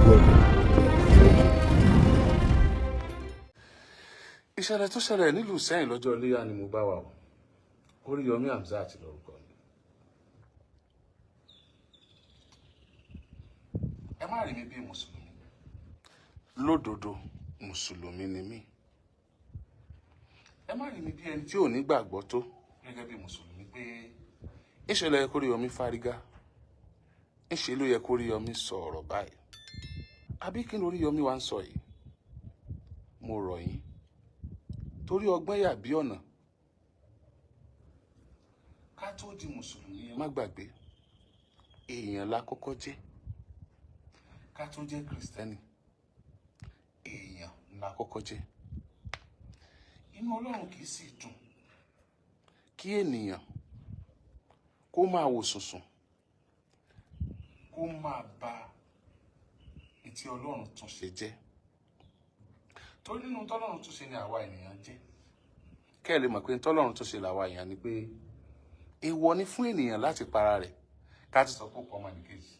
Welcome. Ìṣẹ̀lẹ̀ tó ṣẹlẹ̀ nílùú Ìsẹ́yìn lọ́jọ́ iléyà ni mo bá wà o. Oríyọmí Hamzat lórúkọ mi. Ẹ má rí mi bí mùsùlùmí. Lódodo, mùsùlùmí ni mí. Ẹ má rí mi bí ẹni tí ò ní gbàgbọ́ tó gẹ́gẹ́ bí mùsùlùmí pé ìṣe ló yẹ kó Oríyọmí fárígá, ìṣe ló yẹ kó Oríyọmí sọ ọ̀rọ̀ báyìí. Àbí kí ni Oríyọmí wá ń sọ yìí? Mo rọ̀ yín torí ọgbọ́n yà bí ọ̀nà. Ká tó di mùsùlùmí, ẹ má gbàgbé, èèyàn la kọ́kọ́ jẹ́. Ká tó jẹ́ kìrìsìtẹ́nì, èèyàn la kọ́kọ́ jẹ́. Inú Ọlọ́run kì í sì dùn kí ènìyàn kó máa wò sùnsùn, kó máa ba etí Ọlọ́run tún ṣe jẹ́. Torí nínú tọ́lọ́run tún ṣe ni àwa ènìyàn jẹ́. Kẹ́ ẹ lè mọ̀ pé tọ́lọ́run tún ṣe làwa èèyàn ni pé èèwọ̀ ni fún ènìyàn láti para rẹ̀, ká ti sọ pé ó pa ọmọnìkejì.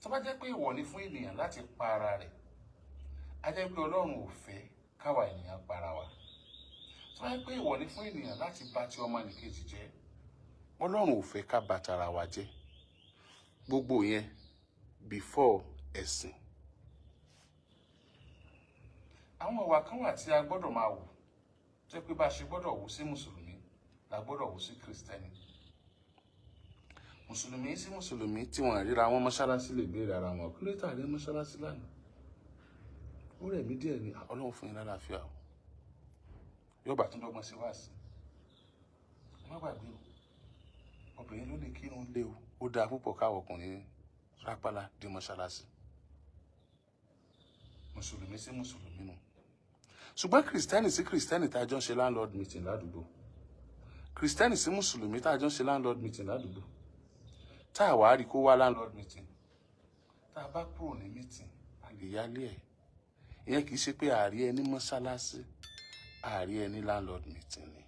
Tó bá jẹ́ pé èèwọ̀ ni fún ènìyàn láti pa ara rẹ̀, á jẹ́ pé Ọlọ́run ò fẹ́ káwa ènìyàn para wa. Tó bá jẹ́ pé èèwọ̀ ni fún ènìyàn láti bà ti ọmọnìkejì jẹ́, Ọlọ́run ò fẹ́ ká bà tara wa jẹ́. Gbogbo yẹn before ẹ̀sìn. Àwọn ìwà kan wà tí a gbọ́dọ̀ máa wù, tó jẹ́ pé bá a ṣe gbọ́dọ̀ wù sí mùsùlùmí la gbọ́dọ̀ wù sí kìrìsìtẹ́nì. Mùsùlùmí sí mùsùlùmí tí wọ́n ríra wọn mọ́ṣáláṣí lè béèrè ara wọn, kí ló tà rí mọ́ṣáláṣí lánàá? Ó rẹ̀ mí díẹ̀ ni. Ọlọ́run fún yín lálàáfíà o. Yóò bá tún dọ́gbọ́n sí wáàsí. Ẹ má gbàgbé o, obìnrin ló lè kírun lé o. Ó dáa púpọ̀ káwọ ọkùnrin rápálá dé mọ́ṣáláṣí. Mùsùlùmí sí mùsùlùmí nù. Ṣùgbọ́n kìrìsìtẹ́nì sí kìrìsìtẹ́nì tá a jọ ń ṣe landlord meeting ládùúgbò, kìrìsìtẹ́nì sí mùsùlùmí tá a jọ ń ṣe landlord meeting ládùúgbò, tá a wàá rí kó wá landlord meeting, tá a bá kúrò ní meeting, a lè yálé ẹ̀. Ìyẹn kì í ṣe pé àárí ẹni mọ́ṣáláṣí, àárí ẹni landlord meeting ni.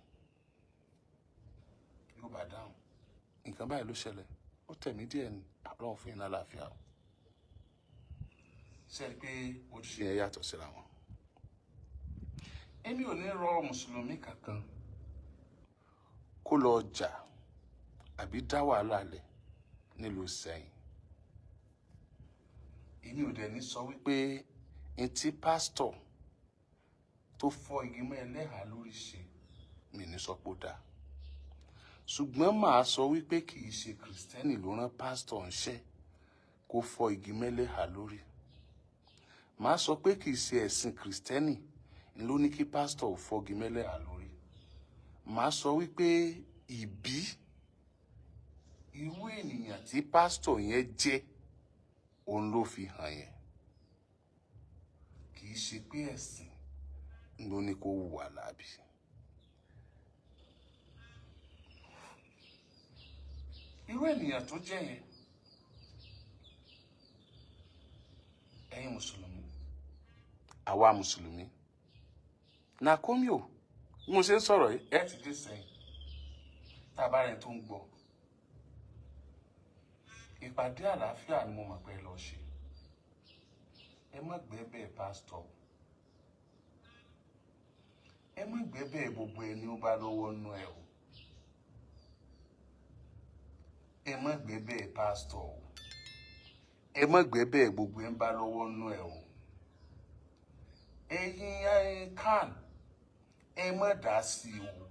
Yóò bá dáhùn, nǹkan báyìí ló ṣẹlẹ̀, ó tẹ̀mí díẹ̀ ni. Ọlọ́run fún yín lálàáfíà o. Ṣe é pé ojúṣe yẹn yàtọ̀ síra wọn? Èmi ò ní rọ mùsùlùmí kankan kó lọ jà àbí dá wàhálà lẹ̀ nílùú Ìsẹ́yìn. Èmi ò dẹ̀ ní sọ wípé n tí pásítọ̀ tó fọ́ igi mọ́ ẹlẹ́hàá lórí ṣe, mi ní sọ pé ó dáa. Ṣùgbọ́n màá sọ wípé kì í ṣe kìrìsìtẹ́nì ló rán pásítọ̀ ńṣẹ́ kó fọ́ igi mẹ́lẹ́hàá lórí. Màá sọ pé kì í ṣe ẹ̀sìn kìrìsìtẹ́nì ló ní kí pásítọ̀ ò fọ́gi mẹ́lẹ́hàá lórí. Màá sọ wípé ìbí irú ènìyàn tí pásítọ̀ yẹn jẹ́ òun ló fi hàn yẹn. Kì í ṣe pé ẹ̀sìn ló ní kó hùwà láabi. Irú ènìyàn tó jẹ́ yẹn, ẹ̀yin mùsùlùmí, àwa mùsùlùmí, Nàkómìó, bí mo ṣe ń sọ̀rọ̀ yìí, ẹ ti dé sẹ́yìn. Tá a bá rẹ̀ tó ń gbọ́, ìpàdé àlàáfíà ni mo mọ̀ pé ẹ lọ ṣe. Ẹ má gbẹ́ bẹ́ẹ̀ pásítọ̀. Ẹ má gbẹ́ bẹ́ẹ̀ gbogbo ẹni ó bá lọ́wọ́ nú ẹ o. Ẹ má gbẹ́ bẹ́ẹ̀ pásítọ̀ o. Ẹ má gbẹ́ bẹ́ẹ̀ gbogbo ẹ ń bá lọ́wọ́ nú ẹ o. Ẹ̀yin kan, ẹ má dá sí o.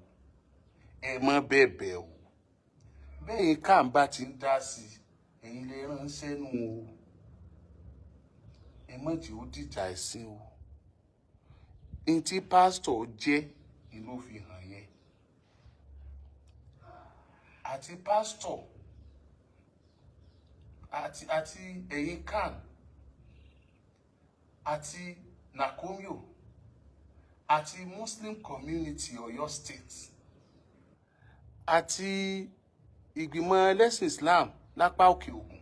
Ẹ má bẹ̀bẹ̀ o. Bẹ́ẹ̀ kan bá ti ń dá sí, ẹ̀yin lè ránṣẹ́ nù o. Ẹ má jẹ́ ó dìjà ẹ̀sìn o. N tí pásítọ̀ jẹ́ ni ló fi hàn yẹn. Àti pásítọ̀ àti ẹ̀yin kan àti Nàkómìó àti Muslim Community Ọ̀yọ́ State àti ìgbìmọ̀ ẹlẹ́sìn Islam lápá òkè Ògùn,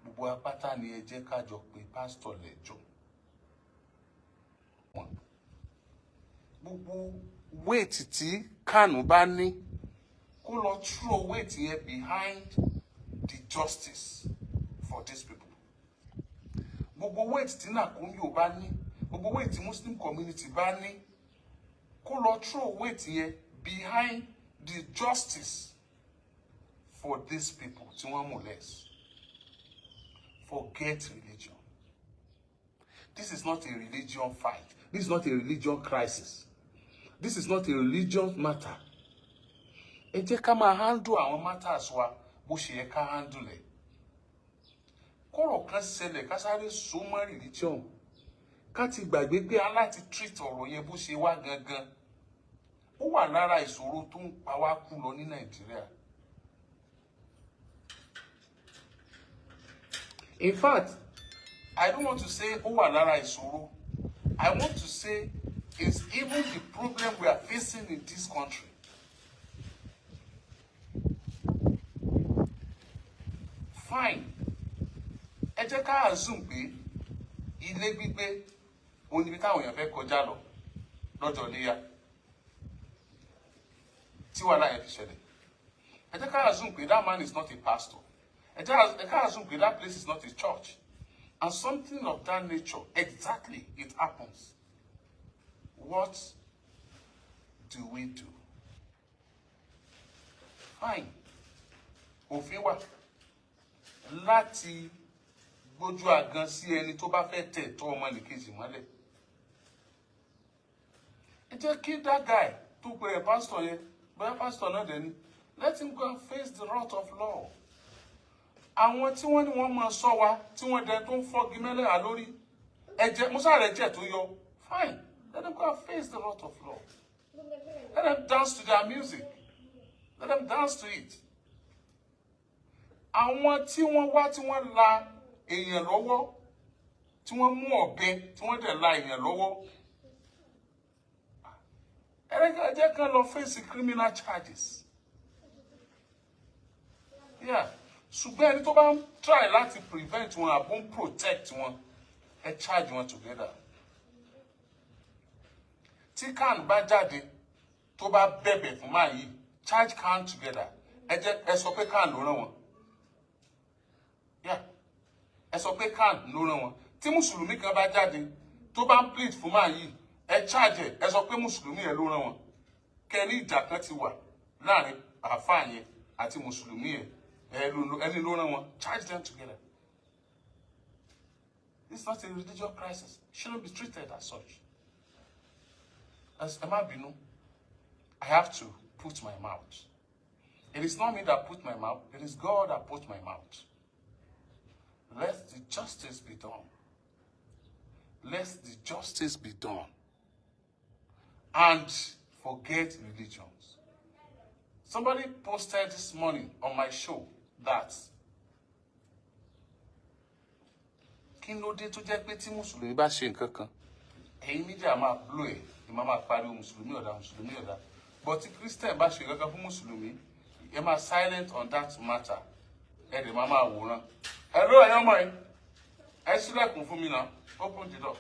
gbogbo apáta ni ẹ jẹ́ ká jọ pé pásítọ̀ lẹ́jọ́. Gbogbo wéètì tí Kánù bá ní kó lọ throw weight yẹn behind the justice for these people. Gbogbo weight tí NACOMYO bá ní, gbogbo weight tí Muslim community bá ní, kó lọ throw weight yẹn behind the justice for these people tí wọ́n molest. Forget religion. This is not a religion fight. This is not a religion crisis. This is not a religion matter. Ẹ jẹ́ ká máa handle àwọn matters wa bó ṣe yẹ ká handle ẹ̀. Kọ́rọ̀ kan ṣẹlẹ̀, ká sáré so mọ́ religion, ká ti gbàgbé pé aláti treat ọ̀rọ̀ yẹn bó ṣe wá gangan, ó wà lára ìṣòro tó ń pa wá kú lọ ní Nàìjíríà. In fact, I don't want to say ó wà lára ìṣòro. I want to say it's even the problem we are facing in this country. Fine. Ẹ jẹ́ ká assume pé ilé gbígbé òun níbi táwọn èèyàn fẹ́ kọjá lọ lọ́jọ́ iléyà tí wàhálà yẹn fi ṣẹlẹ̀. Ẹ jẹ́ ká assume pé that man is not a pastor. Ẹ jẹ́ ká assume pé that place is not a church. And something of that nature, exactly, it happens. What do we do? Fine. Òfin wà láti gbójú àgan sí ẹni tó bá fẹ́ tẹ̀ tọ́ ọmọnìkejì mọ́lẹ̀. Ẹ jẹ́ kí that guy tó pe ẹ̀ pásítọ̀ yẹn, bóyá pásítọ̀ náà dẹ̀ ni, let him go and face the wrath of law. Àwọn tí wọ́n ní wọ́n máa sọ wa, tí wọ́n dẹ tó ń fọ́gi mẹ́lẹ́hà lórí, ẹ̀jẹ̀ Musa rẹ̀ jẹ̀ tó yọ. Fine, let them go and face the wrath of law. Let them dance to their music. Let them dance to it. Àwọn tí wọ́n wá tí wọ́n la èèyàn lọ́wọ́, tí wọ́n mú ọ̀bẹ tí wọ́n dẹ̀ la èèyàn lọ́wọ́, ẹ jẹ́ kán lọ face criminal charges. Yeah. Ṣùgbọ́n ẹni tó bá ń try láti prevent wọn àbó ń protect wọn, ẹ charge wọn together. Tí CAN bá jáde tó bá bẹ̀bẹ̀ fún máa yìí, charge CAN together. Ẹ jẹ́ ẹ sọ pé CAN ló rán wọn. Yeah. Ẹ sọ pé CAN ló rán wọn. Tí mùsùlùmí kan bá jáde tó bá ń plead fún máa yìí, ẹ charge ẹ, ẹ sọ pé mùsùlùmí ẹ ló rán wọn. Kẹ́ni ìjà kan ti wà láàrin àáfàá yẹn àti mùsùlùmí yẹn, ẹni ló rán wọn. Charge them together. This is not a religious crisis. It shouldn't be treated as such. As ẹ má bínú, I have to put my mouth. It is not me that put my mouth, it is God that put my mouth. Let the justice be done. Let the justice be done. And forget religions. Somebody posted this morning on my show that kí ló dé tó jẹ́ pé tí mùsùlùmí bá ṣe nǹkan kan, ẹ̀yin media máa blow ẹ̀, ẹ máa máa pariwo mùsùlùmí ọ̀dà, mùsùlùmí ọ̀dà. But tí Christian bá ṣe nǹkan kan fún mùsùlùmí, ẹ máa silent on that matter. Ẹ dẹ̀ máa máa wòran. Hello, ẹ̀yin ọmọ yìí, ẹ ṣílẹ̀kùn fún mi náà, open the door.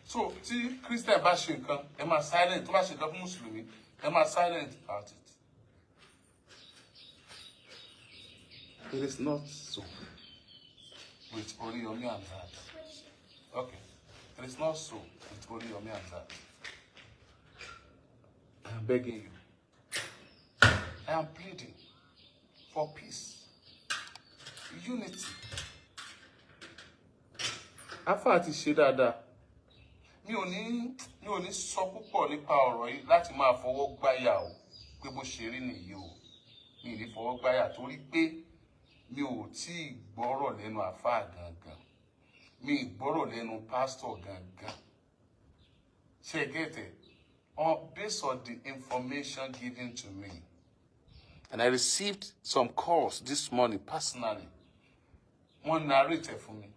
So tí Christian bá ṣe nǹkan, ẹ máa silent. Tó bá ṣe nǹkan fún mùsùlùmí, ẹ máa silent about it. It is not so with Oriyomi Hamzat. Okay. It is not so with Oriyomi Hamzat. I am begging you. I am pleading for peace, unity. Afa ti ṣe dáadáa. Mi ò ní sọ púpọ̀ nípa ọ̀rọ̀ yìí láti máa fọwọ́ gbáyà o, pé bó ṣe rí nìyí o. Mi ò ní fọwọ́ gbáyà torí pé mi ò tí ì gbọ́rọ̀ lẹ́nu àfáà gangan. Mi ì gbọ́rọ̀ lẹ́nu pásítọ̀ gangan. Ṣé ẹ get it? Based on the information given to me, and I received some calls this morning personally. Wọ́n narrate ẹ̀ fún mi.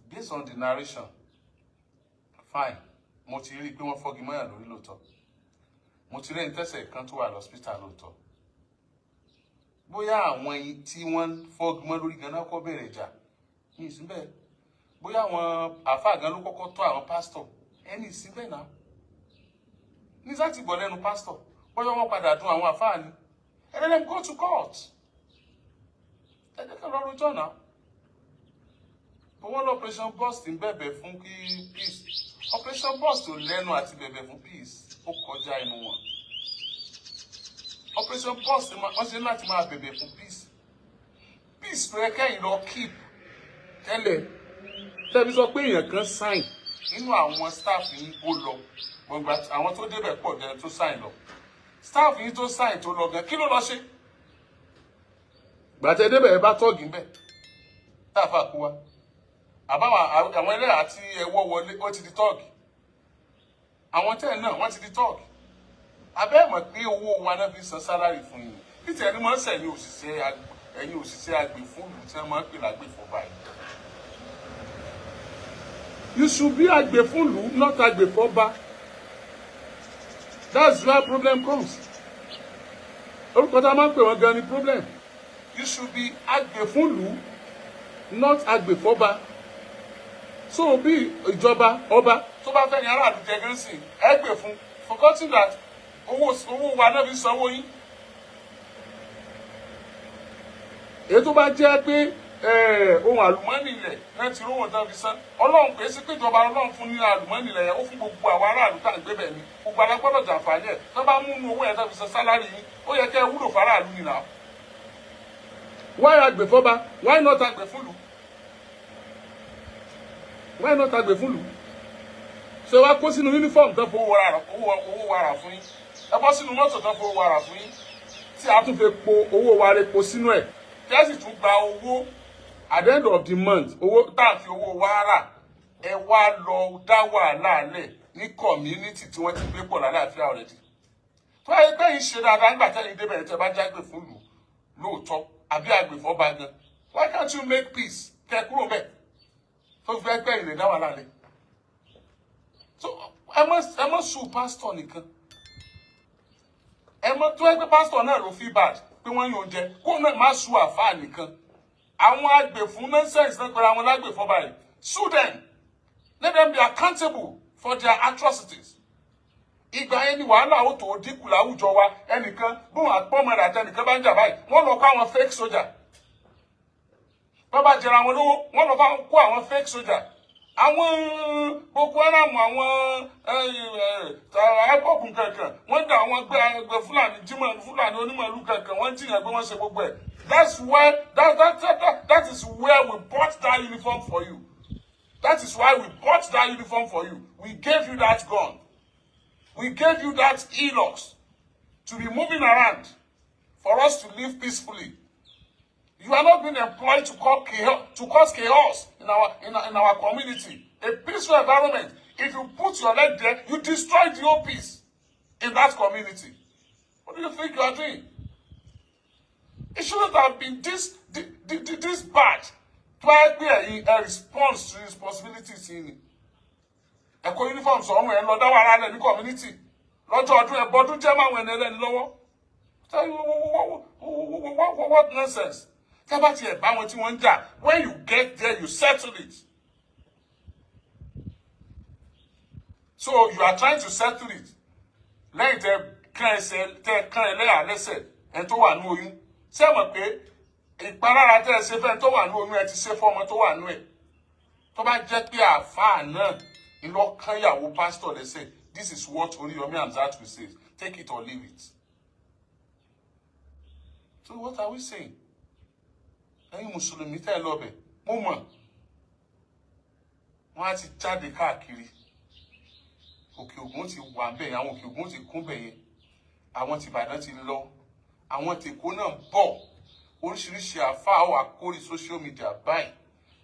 Based on the narration, fine. Mo ti rí i pé wọ́n fọ́gi mọ́yàn lórí lóòótọ́. Mo ti rí ẹni tẹ́sẹ̀ kan tó wà lọ́sítà lóòótọ́. Bóyá àwọn tí wọ́n fọ́gi mọ́ lórí gan-an kọ́ bẹ̀rẹ̀ ìjà. Mi ì sí bẹ́ẹ̀. Bóyá àwọn àáfàá gan ló kọ́kọ́ tọ́ àwọn pásítọ̀. Ẹni ì sí bẹ́ẹ̀ náà. Ní sáà ti gbọ́ lẹ́nu pásítọ̀. Bóyá wọ́n padà dùn àwọn àáfàá ni. And let them go to court. Ẹ jẹ́ ká lọ rojọ́ náà. Owó Operation Burst ń bẹ̀bẹ̀ fún kí peace. Operation Burst ò lẹ́nu àti bẹ̀bẹ̀ fún peace, ó kọjá inú wọn. Operation Burst, wọ́n ṣe láti máa bẹ̀bẹ̀ fún peace. Peace ló yẹ kẹ́yìn lọ keep tẹ́lẹ̀. Tẹ́bí sọ pé èèyàn kan sign nínú àwọn staff yín, ó lọ gbọ̀ngbà. Àwọn tó débẹ̀ pọ̀ jẹ́ tó sign lọ. Staff yín tó sign tó lọ gan, kí ló lọ ṣe? Gbàtẹ́ débẹ̀, ẹ bá tọ́ọ̀gì ń bẹ̀ táàfà kú wa àbáwọn àwọn ẹlẹ́yà tí ẹwọ́ wọlé, ó ti di tọ́ọ̀gì. Àwọn tẹ́ẹ̀ náà, wọ́n ti di tọ́ọ̀gì. Abẹ́ mọ̀ pé owó wa náà fi san salary fún yín. Títí ẹni máa ń sẹ̀yìn òṣìṣẹ́, ẹ̀yin òṣìṣẹ́ agbèfúnlù tí wọ́n máa ń pè lágbèfọ́ báyìí. You should be agbèfúnlù, not agbèfọ́ba. That's where problem comes. Orúkọ tá a máa ń pè wọ́n gan ni problem. You should be agbèfúnlù, not agbèfọ́ba. So bí ìjọba ọba tó bá fẹ́ ní aráàlú jẹ gán sí ẹ gbè fún, forgetting that owó wa náà fi sanwó yín. Èyí tó bá jẹ́ pé ohun àlùmọ́nì ilẹ̀ náà ti rówó tán fi san, Ọlọ́run pè é sí pé ìjọba Ọlọ́run fún ní àlùmọ́nì ilẹ̀ yẹn, ó fún gbogbo àwọn aráàlú tá à ń gbé bẹ̀ ni. Gbogbo ara gbọ́dọ̀ jàǹfààní ẹ̀. Tó bá mú inú owó yẹn tán fi san salary yín, ó yẹ kẹ́ ẹ wúlò fáráàlú nìyà. Why agbèfọ́ba? Why not agbèfúnlù? Why not agbèfúnlù? Ṣé wàá kó sínú uniform tán fowó wàrà, owó wàrà fún yín? Ẹ bọ́ sínú mọ́tò tán fowó wàrà fún yín, tí a tún fi po owó wa repo sínú ẹ̀, tí a sì tún gba owó at the end of the month, owó tá a fi owó wa rà. Ẹ wá lọ dá wàhálà lẹ̀ ní community tí wọ́n ti gbé pọ̀ lálàáfíà already. Tó bá yẹ pé yín ṣe dáadáa nígbà tẹ́yìn débẹ̀, tẹ́ bá jágbe fún lù lóòótọ́ àbí àgbèfọ́ba gan, why can't you make peace, kẹ́ kúrò bẹ́ẹ̀, tó fi fẹ́ gbẹ̀yìn lè dá wàhálà lẹ̀? So ẹ má sue pastor nìkan. Ẹ má tó ẹgbẹ́ pastor náà ló feel bad pé wọ́n yóò jẹ kó náà má sue àfáà nìkan. Àwọn agbèfún nonsense náà pẹ̀lú àwọn alágbèfọ́ báyìí, sue them, let them be accountable for their atrocities. Ìgbà yẹn ni wàhálà ó tó dínkù láwùjọ wa. Ẹnìkan bóun àpọ́nmọ́ rẹ̀ àtẹnìkan bá ń jà báyìí, wọ́n lọ kó àwọn fake soldier. Bá bá jẹra wọn lówó, wọ́n lọ kó àwọn fake soldier, àwọn Boko Haram, àwọn IPOB kankan. Wọ́n dá àwọn gbẹ Fúlàní jimá, Fúlàní onímọ̀lú kankan, wọ́n jiyàn pé wọ́n ṣe gbogbo ẹ̀. That's where that that that that is where we bought that uniform for you. That is why we bought that uniform for you. We gave you that gun, we gave you that Hilux to be moving around for us to live peacefully. You are not being employed to cause chaos in our community. A peaceful environment. If you put your leg there, you destroy the whole peace in that community. What do you think you are doing? It shouldn't have been this bad. Tó ẹ pé ẹ̀yin ẹ response to responsibilities yìí ni. Ẹ kó uniform sọ̀rọ̀, ẹ lọ dá wàhálà lẹ̀ ní community. Lọ́jọ́ ọdún, ẹ bọ́dún jẹ́ máwọn ẹni ẹlẹ́ni lọ́wọ́. Tell you what nonsense. Tẹ́ bá tiẹ̀ bá wọn tí wọ́n ń jà, when you get there, you settle it. So you are trying to settle it lẹ́yìn tẹ́ kán ẹsẹ̀, tẹ́ kán ẹlẹ́yà lẹ́sẹ̀, ẹ tó wà ní oyún. Ṣé ẹ mọ̀ pé ìpalára tẹ́ ẹ ṣe fẹ́ tó wà ní oyún, ẹ ti ṣe fọ́mọ tó wà ní ẹ̀? Tó bá jẹ́ pé àáfàá náà ńlọ kán ìyàwó pásítọ̀ lẹ́sẹ̀, this is what Oriyomi Hamzat will say: take it or leave it. So what are we saying? Ẹ̀yin mùsùlùmí tẹ́ ẹ lọ bẹ̀, mo mọ̀ wọ́n á ti jáde káàkiri. Òkè Ògùn ti wà bẹ́ẹ̀, àwọn Òkè Ògùn ti kún bẹ́ẹ̀ yẹn, àwọn tìbàdàn ti lọ, àwọn tèkó náà bọ̀. Oríṣiríṣi àáfàá wà kórè social media báyìí,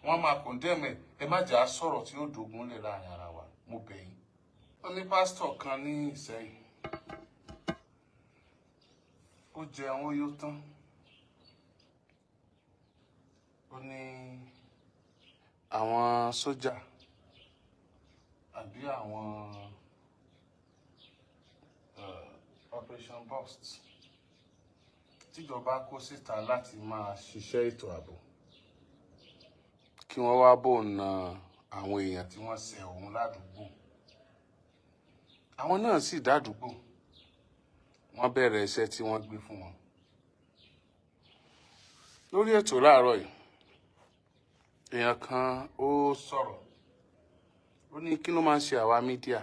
wọ́n máa condemn ẹ̀. Ẹ má jà á sọ̀rọ̀ tí ó dògún lẹ̀ láàrin ara wa, mo bẹ̀ yín. Wọ́n ní pásítọ̀ kan ní Ìsẹ́yìn, ó jẹun, ó yó tán, ó ní àwọn sójà àbí àwọn Operation Burst tíjọba kó síta láti máa ṣiṣẹ́ ètò ààbò, kí wọ́n wá bò na àwọn èèyàn tí wọ́n ṣe òun ládùúgbò. Àwọn náà sì dádùúgbò, wọ́n bẹ̀rẹ̀ iṣẹ́ tí wọ́n gbé fún wọn. Lórí ètò láàárọ̀ yìí, Èèyàn kan ó sọ̀rọ̀, ó ní kí ló máa ń ṣe àwa media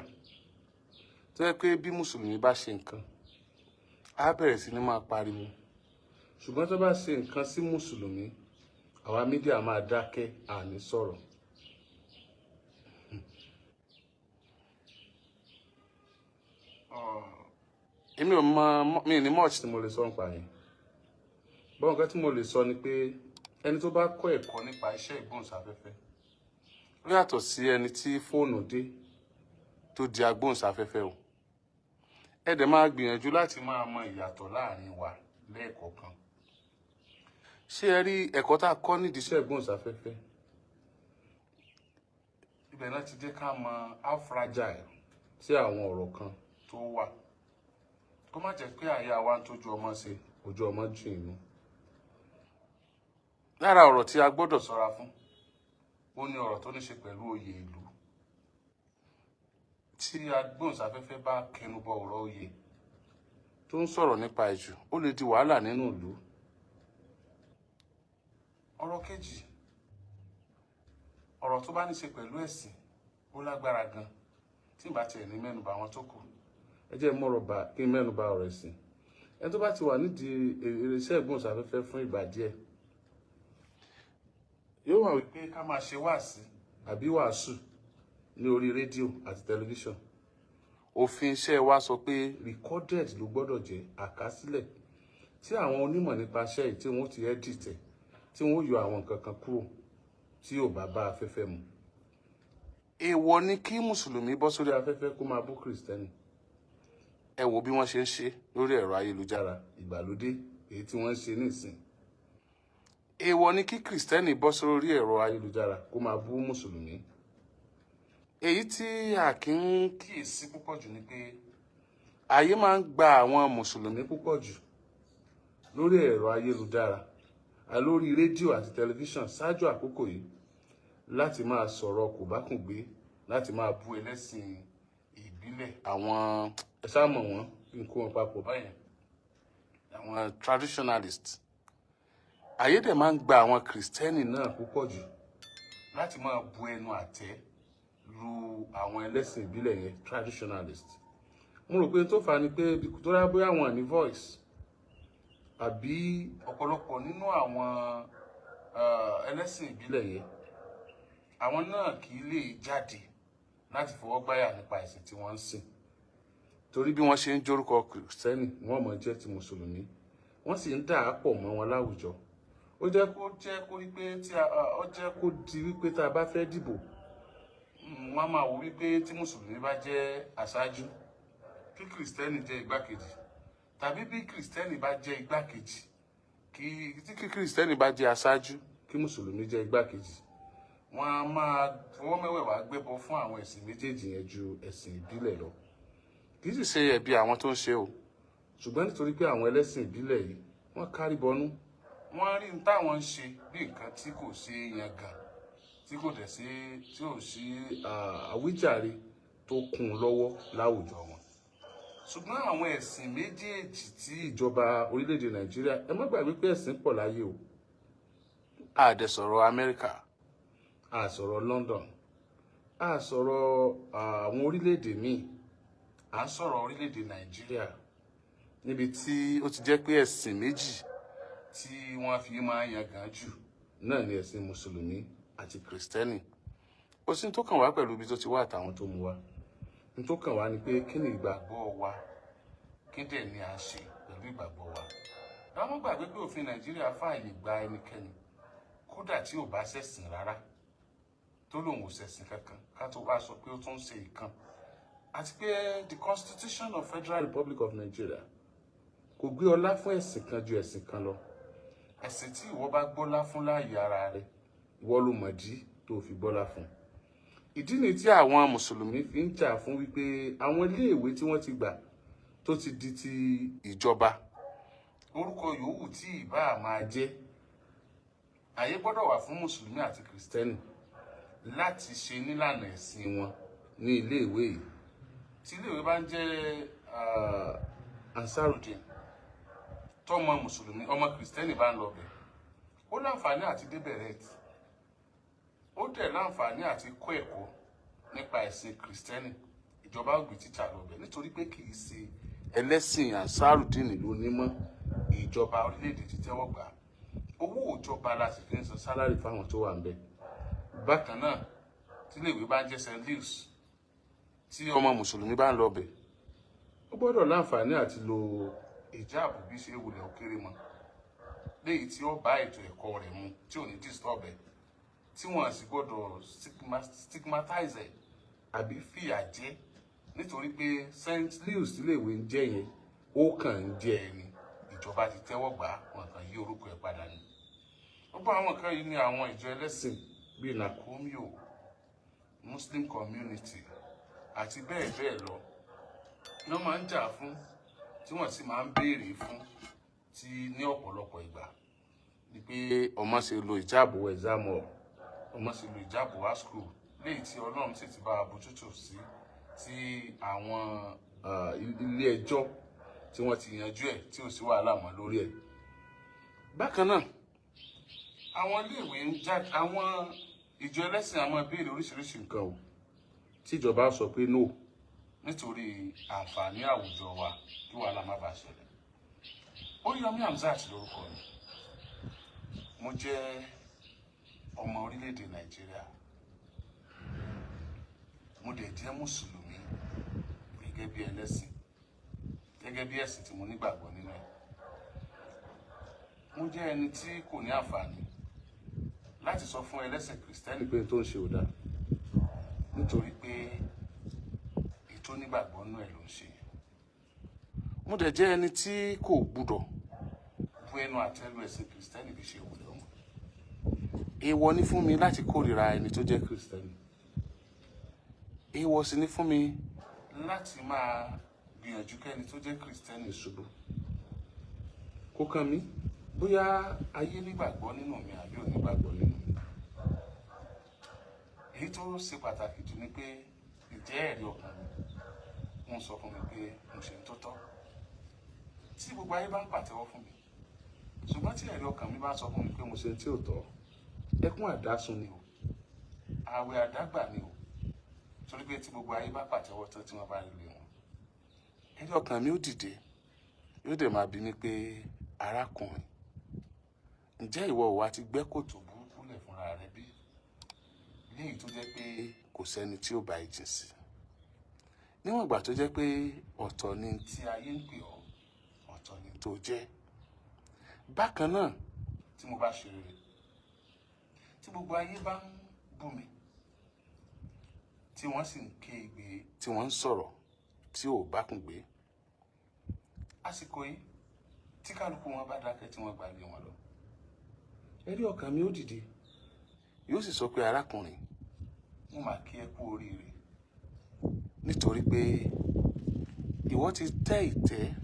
tó yẹ pé bí mùsùlùmí bá ṣe nǹkan, á bẹ̀rẹ̀ sí ní máa pariwo, ṣùgbọ́n tó bá ṣe nǹkan sí mùsùlùmí, àwa media máa dákẹ́, àní sọ̀rọ̀. Èmi ò mọ, mi ní much tí mo lè sọ nípa yẹn. Bọ́n nǹkan tí mo lè sọ ni pé ẹni tó bá kọ́ ẹ̀kọ́ nípa iṣẹ́ ìgbóhùnsáfẹ́fẹ́ ó yàtọ̀ sí ẹni tí fóònù dé tó di agbóhùnsáfẹ́fẹ́ o. Ẹ dẹ̀ máa gbìyànjú láti máa mọ ìyàtọ̀ láàrin wa lẹ́ẹ̀kọ̀ọ̀kan. Ṣé ẹ rí ẹ̀kọ́ tá a kọ́ nídìí iṣẹ́ ìgbóhùnsáfẹ́fẹ́? Ibẹ̀ náà ti jẹ́ ká mọ how fragile tí àwọn ọ̀rọ̀ kan tó wà. Kó má jẹ́ pé àyà wa ń tójú ọmọ ṣe, ojú ọmọ jù inú. Lára ọ̀rọ̀ tí a gbọ́dọ̀ ṣọ́ra fún, ó ní ọ̀rọ̀ tó ní ṣe pẹ̀lú oyè ìlú. Tí agbóhùnsáfẹ́fẹ́ bá kẹnubọ ọ̀rọ̀ oyè tó ń sọ̀rọ̀ nípa ìjù, ó lè di wàhálà nínú ìlú. Ọ̀rọ̀ kejì, ọ̀rọ̀ tó bá ní ṣe pẹ̀lú ẹ̀sìn, ó lágbára gan. Tí n bá tiẹ̀ ní mẹ́nubà àwọn tó kù, ẹ jẹ́ mọ̀rọ̀ bá kí n mẹ́nubà ọ̀rọ̀ ẹ̀sìn. Ẹni tó bá ti wà nídìí iṣẹ́ ìgbóhùnsáfẹ́fẹ́ fún ìgbà díẹ̀ yóò wà wípé ká máa ṣe wáàsí àbí wàásù ní orí rédíò àti tẹlifíṣàn. Òfin iṣẹ́ wa sọ pé recorded ló gbọ́dọ̀ jẹ́, àkásílẹ̀ tí àwọn onímọ̀ nípa iṣẹ́ yìí tí wọ́n ti edit ẹ̀, tí wọ́n yọ àwọn nǹkan kan kúrò tí ò bá bá afẹ́fẹ́ mu. Èèwọ̀ ni kí mùsùlùmí bọ́ sórí afẹ́fẹ́ kó máa bú kìrìsìtẹ́nì. Ẹ wo bí wọ́n ṣe ń ṣe lórí ẹ̀rọ ayélujára ìgbàlódé èyí tí wọ́n ń ṣe nísìn. Èèwọ̀ ni kí kìrìsìtẹ́nì bọ́ sórí ẹ̀rọ ayélujára kó máa bú mùsùlùmí. Èyí tí a kì í kíyèsí púpọ̀ jù ni pé ayé máa ń gba àwọn mùsùlùmí púpọ̀ jù lórí ẹ̀rọ ayélujára, lórí rédíò àti tẹlifíṣàn ṣáájú àkókò yìí láti máa sọ̀rọ̀ kòbákùngbé, láti máa bú ẹlẹ́sìn ìbílẹ̀, àwọn ẹ ṣáà mọ̀ wọ́n, kí n kó wọn papọ̀ báyẹn, àwọn traditionalist. Ayé dẹ̀ máa ń gba àwọn kìrìsìtẹ́nì náà púpọ̀ jù láti máa bu ẹnu àtẹ́ lu àwọn ẹlẹ́sìn ìbílẹ̀ yẹn, traditionalist. Mo rò pé tó fà á ni pé tó rá bóyá wọn ní voice, àbí ọ̀pọ̀lọpọ̀ nínú àwọn ẹlẹ́sìn ìbílẹ̀ yẹn, àwọn náà kì í lè jáde láti fọwọ́ gbáyà nípa ẹ̀sìn tí wọ́n ń sìn. Torí bí wọ́n ṣe ń jórúkọ kìrìsìtẹ́nì, wọ́n mọ̀ jẹ́ ti mùsùlùmí, wọ́n sì ń dà á pọ̀ mọ́ wọn láwùjọ. Ó jẹ́ kó rí pé tí a ó jẹ́ kó di wípé tá a bá fẹ́ dìbò, wọ́n máa wò wípé tí mùsùlùmí bá jẹ́ aṣáájú, kí kìrìsìtẹ́nì jẹ́ igbákejì, tàbí bí kìrìsìtẹ́nì bá jẹ́ igbákejì, kí kìrìsìtẹ́nì bá jẹ́ aṣáájú, kí mùsùlùmí jẹ́ igbákejì. Wọ́n á máa fọwọ́ mẹ́wẹ̀ẹ̀wá gbébọ fún àwọn ẹ̀sìn méjèèjì yẹn ju ẹ̀sìn ìbílẹ̀ lọ. Kì í sì ṣe ẹ̀bi àwọn tó ń ṣe o, ṣùgbọ́n nítorí pé àwọn ẹlẹ́sìn ìbílẹ̀ yìí wọ́n kárí bọnú, wọ́n rí n táwọn ń ṣe bí nǹkan tí kò ṣe é yangàn, tí kò dẹ̀ sí, tí ò sí àwíjàre tó kún un lọ́wọ́ láwùjọ wọn. Ṣùgbọ́n àwọn ẹ̀sìn méjèèjì tí ìjọba orílẹ̀-èdè Nàìjíríà, ẹ má gbàgbé pé ẹ̀sìn pọ̀ láyé o. A dẹ̀ sọ̀rọ̀ Amẹ́ríkà, a sọ̀rọ̀ London, a sọ̀rọ̀ àwọn orílẹ̀-èdè míì, à ń sọ̀rọ̀ orílẹ̀-èdè Nàìjíríà níbi tí ó ti jẹ́ pé ẹ̀sìn méjì tí wọ́n fi máa ń yangàn jù náà ni ẹ̀sìn mùsùlùmí àti kìrìsìtẹ́nì. Ó sì ń tó kàn wá pẹ̀lú ibi tó ti wá àtàwọn tó mú wá. N tó kàn wá ni pé kí ni ìgbàgbọ́ wa, kí dẹ̀ ni à ń ṣe pẹ̀lú ìgbàgbọ́ wa. Ẹ má gbàgbé pé òfin Nàìjíríà fààyè gba ẹnikẹ́ni, kódà tí ò bá ṣẹ̀sìn rárá, tó lòun ò ṣẹ̀sìn kankan, ká tó wá sọ pé ó tún ń ṣe ìkan. Àti pé the Constitution of Federal Republic of Nigeria kò gbé ọlá fún ẹ̀sìn kan ju ẹ̀sìn kan lọ. Ẹ̀sìn tí ìwọ bá gbọ́lá fún láàyè ara rẹ, ìwọ ló mọ̀dí tó fi gbọ́lá fún. Ìdí ni tí àwọn mùsùlùmí fi ń jà fún wípé àwọn iléèwé tí wọ́n ti gbà tó ti di ti ìjọba, orúkọ yòówù tí ìbá máa jẹ́, àyè gbọ́dọ̀ wà fún mùsùlùmí àti kìrìsìtẹ́nì láti ṣe nílànà ẹ̀sìn wọn ní iléèwé yìí. Tí iléèwé bá ń jẹ́ Ansarudeen, tọmọ mùsùlùmí ọmọ kìrìsìtẹ́nì bá ń lọ bẹ̀, ó láǹfààní àti débẹ̀ rẹ̀. Ó dẹ̀ láǹfààní àti kọ́ ẹ̀kọ́ nípa ẹ̀sìn Kìrìsìtẹ́nì. Ìjọba ó gbé tíṣà lọ bẹ̀ nítorí pé kì í ṣe ẹlẹ́sìn Ansarudeen ló ní mọ́. Ìjọba orílẹ̀-èdè ti tẹ́wọ́ gbà á. Owó ìjọba la sì fi ń san salary fáwọn tó wà ń bẹ̀. Bákan náà, tíléèwé bá ń jẹ́ St. Louis, tí ọmọ mùsùlùmí bá ń lọ bẹ̀, ó gbọ́dọ̀ láǹfààní àti lo ìjáàbù bí ṣe wulẹ̀ ó kéré mọ́, léyìí tí ó bá ètò ẹ̀kọ́ rẹ̀ mu, tí ò ní disturb ẹ̀, tí wọ́n sì gbọ́dọ̀ stigmatize ẹ̀ àbí fìyà jẹ, nítorí pé St. Louis tíléèwé ń jẹ́ yẹn, ó kàn ń jẹ́ ẹni ìjọba ti tẹ́wọ́ gbà á, wọn kàn yí orúkọ ẹ̀ padà ni. Gbogbo àwọn nǹkan yìí ni àwọn ìjọ ẹlẹ́sìn bíi NACOMYO, Muslim Community àti bẹ́ẹ̀ bẹ́ẹ̀ lọ ni wọ́n máa ń jà fún, tí wọ́n sì máa ń béèrè fún, tí ní ọ̀pọ̀lọpọ̀ ìgbà ni pé ọmọ ṣe lo ìjáàbò exam hall, ọmọ ṣe lo ìjáàbò wá school, léyìí tí Ọlọ́run sì ti bá a bójútó sí, tí àwọn ilé ẹjọ́ tí wọ́n ti yanjú ẹ̀, tí ò sí wàhálà mọ́ lórí ẹ̀. Bákan náà, àwọn iléèwé ń jáde, àwọn ìjọ ẹlẹ́sìn àwọn béèrè oríṣiríṣi nǹkan o, tíjọba sọ pé no, nítorí àǹfààní àwùjọ wa, kí wàhálà má bàa ṣẹlẹ̀. Oríyọmí Hamzat lórúkọ mi. Mo jẹ́ ọmọ orílẹ̀-èdè Nàìjíríà, mo dẹ̀ jẹ́ mùsùlùmí gẹ́gẹ́ bí ẹlẹ́sìn, gẹ́gẹ́ bí ẹ̀sìn tí mo nígbàgbọ́ nínú ẹ̀. Mo jẹ́ ẹni tí kò ní àǹfààní láti sọ fún ẹlẹ́sìn Kìrìsìtẹ́nì pé tó ń ṣe ò dáa, nítorí pé ètò onígbàgbọ́ nínú ẹ̀ ló ń ṣe. Mo dẹ̀ jẹ́ ẹni tí kò gbúdọ̀ bu ẹnu àtẹ́ lu ẹ̀sìn Kìrìsìtẹ́nì bí ṣe wù lọ́mọ. Èèwọ̀ ni fún mi láti kórìíra ẹni tó jẹ́ Kìrìsìtẹ́nì. Èèwọ̀ sì ni fún mi láti máa gbìyànjú kẹ́ni tó jẹ́ Kìrìsìtẹ́nì ṣubú. Kó kàn mí bóyá ayé nígbàgbọ́ nínú mi àbí ò nígbàgbọ́ nínú mi. Èyí tó ṣe pàtàkì jù ni pé ìjẹ́ ẹ̀rí ọkàn mi ń sọ fún mi pé mo ṣe ń tó tọ́. Tí gbogbo ayé bá ń pàtẹ́wọ́ fún mi, ṣùgbọ́n tí ẹ̀rí ọkàn mi bá sọ fún mi pé mo ṣe tí ò tọ́, ẹkún àdásùn ni o, ààwẹ̀ àdágbà ni o, torí pé tí gbogbo ayé bá pàtẹ́wọ́ tán, tí wọ́n bá rí lé wọn, ẹ̀rí ọkàn mi ó dìde, yóò dẹ̀ máa bi mí pé, "Arákùnrin, ǹjẹ́ ìwọ ò wá ti gbẹ́ kòtò burúkú lẹ̀ fúnra rẹ bí?" Léyìí tó jẹ́ pé kò sẹ́ni tí ó bá ẹ jìn sí, níwọ̀n ìgbà tó jẹ́ pé ọ̀tọ̀ ni tí ayé ń pè ọ́, ọ̀tọ̀ ni tó jẹ́. Bákan náà, tí mo bá ṣe rere, tí gbogbo ayé bá ń bú mi, tí wọ́n sì ń ké igbe, tí wọ́n ń sọ̀rọ̀ tí ò bá kún gbé, àsìkò yìí, tí kálukú wọn bá dákẹ́, tí wọ́n gba ilé wọn lọ, ẹ̀rí ọkàn mi ó dìde, yóò sì sọ pé, "Arákùnrin, mo mà kí ẹ kú oríire, nítorí pé ìwọ ti tẹ́ ìtẹ́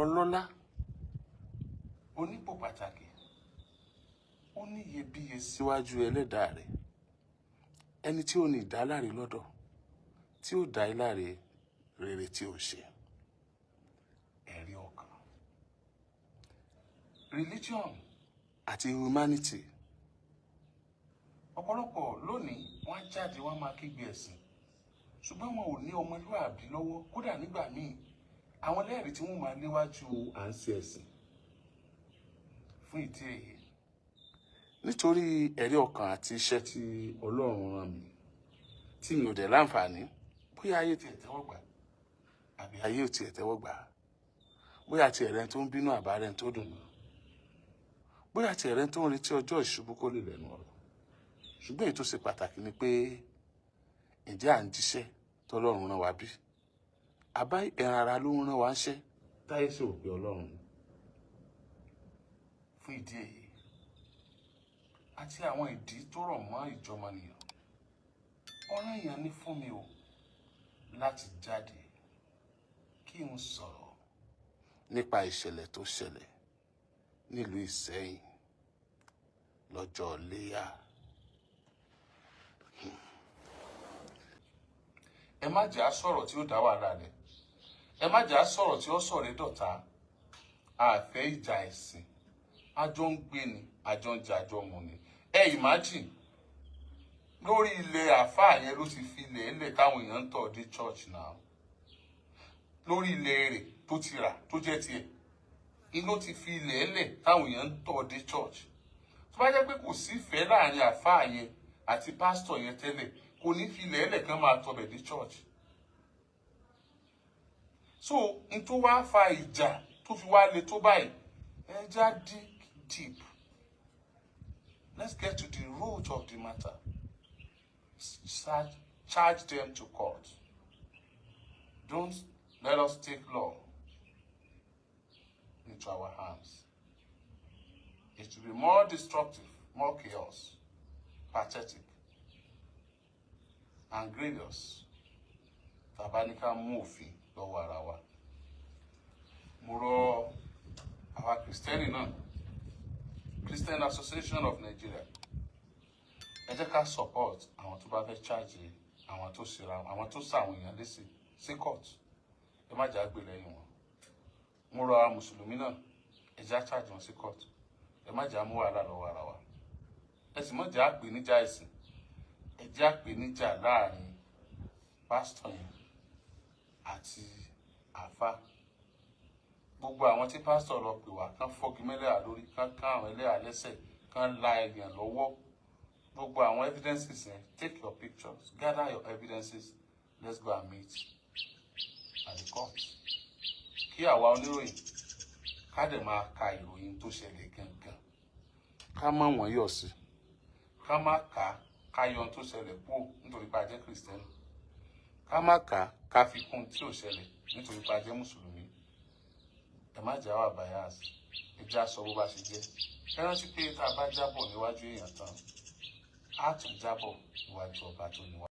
ọlọ́lá, onípò pàtàkì, ó ní iyebíye síwájú ẹlẹ́dàá rẹ̀, ẹni tí ó ní ìdáláre lọ́dọ̀, tí ó dá ẹ láre rere tí ó ṣe." Ẹ̀rí ọkàn, religion àti humanity. Ọ̀pọ̀lọpọ̀ lónìí, wọ́n á jáde, wọ́n á máa kígbe ẹ̀sìn, ṣùgbọ́n wọn ò ní ọmọlúàbí lọ́wọ́. Kódà nígbà míì, àwọn lẹ́rìí tí wọ́n máa léwájú à ń ṣe ẹ̀sìn. Fún ìdí èyí, nítorí ẹ̀rí ọkàn àti iṣẹ́ tí Ọlọ́run rán mi, tí mi ò dẹ̀ láǹfààní bóyá ayé tiẹ̀ tẹ́wọ́ gbà àbí ayé ò tiẹ̀ tẹ́wọ́ gbà, bóyá tiẹ̀ rẹ tó ń bínú àbá rẹ tó dùn mọ́, bóyá tiẹ̀ rẹ tó ń retí ọjọ́ ìṣubú kó lè lẹ́nu ọ̀rọ̀, ṣùgbọ́n èyí tó ṣe pàtàkì ni pé, ǹjẹ́ à ń jíṣẹ́ tọ́lọ́run rán wa bí? Àbá ẹran ara ló ń rán wa ń ṣẹ́ táyé sì rò pé Ọlọ́run ni? Fún ìdí èyí àti àwọn ìdí tó rọ̀ mọ́ ìjọmọnìyàn, ọ̀ranyàn ni fún mi o láti jáde kí n sọ̀rọ̀ nípa ìṣẹ̀lẹ̀ tó ṣẹlẹ̀ nílùú Ìsẹ́yìn lọ́jọ́ Iléyá. Ẹ má jẹ́ á sọ̀rọ̀ tí ó dá wàhálà lẹ̀, ẹ má jẹ́ á sọ̀rọ̀ tí ó sọ̀rọ̀ dọ̀tá. Àfẹ́ ìjà ẹ̀sìn, àjọ ń gbé ni, àjọ ń jẹ, àjọ mu ni. Ẹ imagine Lórí ilẹ̀ àáfàá yẹn ló ti fi ilẹ̀ ẹlẹ̀ táwọn èèyàn ń tọ̀ dé church náà. Lórí ilẹ̀ rẹ̀ tó ti rà, tó jẹ́ tiẹ̀, ni ló ti fi ilẹ̀ ẹlẹ̀ táwọn èèyàn ń tọ̀ dé church. Tó bá jẹ́ pé kò sífẹ̀ẹ́ láàrin àáfàá yẹn àti pásítọ̀ yẹn tẹ́lẹ̀, kò ní fi ilẹ̀ ẹlẹ̀ kan máa tọbẹ̀ dé church. So n tó wá fa ìjà tó fi wá le tó báyìí, ẹ já dig deep. Let's get to the root of the matter. Charge them to court. Don't let us take law into our hands. It will be more destructive, more chaos, pathetic and grievous tàbá ní ká mú òfin lọ́wọ́ ara wa. Mo rọ àwa Kìrìsìtẹ́nì náà, Christian Association of Nigeria, ẹ jẹ́ ká support àwọn tó bá fẹ́ charge àwọn tó ṣera, àwọn tó ṣàwọn èèyàn léṣe sí court. Ẹ má jà gbé lẹ́yìn wọn. Mo rọ àwọn mùsùlùmí náà, ẹ já charge wọn sí court. Ẹ má jà mú wàhálà lọ́wọ́ ara wa. Ẹ sì má jà pè níjà ẹ̀sìn. Ẹ já pè níjà láàrin pásítọ̀ yẹn àti àáfà. Gbogbo àwọn tí pásítọ̀ lọ pè wá kán fọ́gi mẹ́lẹ́à lórí, kán kán àwọn ẹlẹ́à lẹ́sẹ̀, kán la èèyàn lọ́wọ́, gbogbo àwọn evidences yẹn, take your pictures, gather your evidences, let's go and meet at the court. Kí àwa oníròyìn ká dẹ̀ máa ka ìròyìn tó ṣẹlẹ̀ gangan, ká má wọ́n yọ̀ sí, ká má kà á ká yọ ohun tó ṣẹlẹ̀ kúrò nítorí pé a jẹ́ Kìrìsìtẹ́nì, ká má kà á ká fi kún tí ò ṣẹlẹ̀ nítorí pé a jẹ́ mùsùlùmí. Ẹ má jà wà bias. Ẹ já sọ bó bá ṣe jẹ́. Ẹ rántí pé tá a bá jábọ̀ níwájú èèyàn tán, á tún jábọ̀ níwájú ọba tó ní wá.